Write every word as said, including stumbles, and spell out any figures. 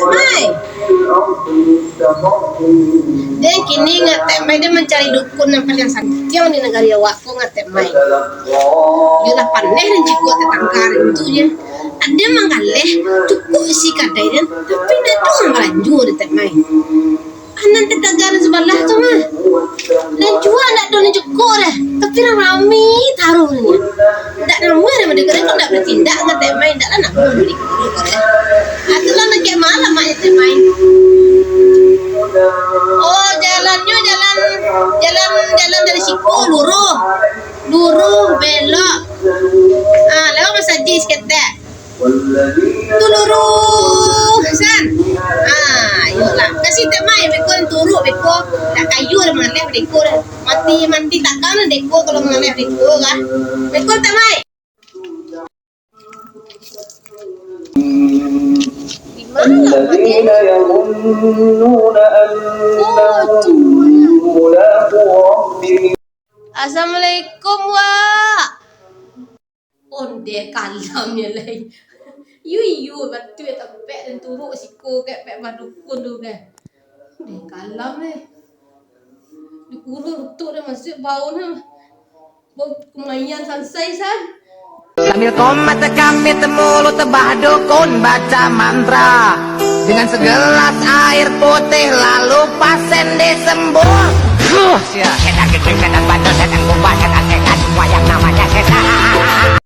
Mai. Den kini Ngatek Mai den mancari dukun nan paliang santiang di nagari awak ko, Ngatek Mai. Iyolah, paneh nan jikok tatangka den tu je. Ado manggaleh, cukuik isi kadai den, tapi indak ado nan balanjo den, Tek Mai. Anan tataga nan sabalah tu mah. Nan jua ndak ado nan jukok doh, tapi rami taruih nyo. Ndak namuah doh mandeka ko, ndak batindak Ngatek Mai, ndak lah namuah mandeka ko doh. Atulah nan kek malam aja Tek Mai. Oh, jalannyo jalan, jalan, jalan dari siko luruih. Luruih belok. Ah, lewat masajik saketek. Tu luruih, San. Ah, iyolah. Kasih Tek Mai, beko turuik, beko. Dak kayo lah mangaleh, beko dah. Mati, mati takkan lah deko kalau mangaleh deko kan. Beko Tek Mai. Di mana, Mak, eh? Oh, tu. Assalamualaikum, Wak. Ondeh kalam yo lai. Iyo, iyo, batua tapek den turuik siko kek pek badukun tu kek. Ondeh kalam lai. Dikurung tu dah masuk bau nah. Bau kemayan sansai, San. Sambil komat kami temulu tebah dukun baca mantra. Dengan segelas air putih lalu pasen disembur. Huh, sia. Setan kecil, setan bandel, setan kumbang, setan, setan semua yang namanya setan.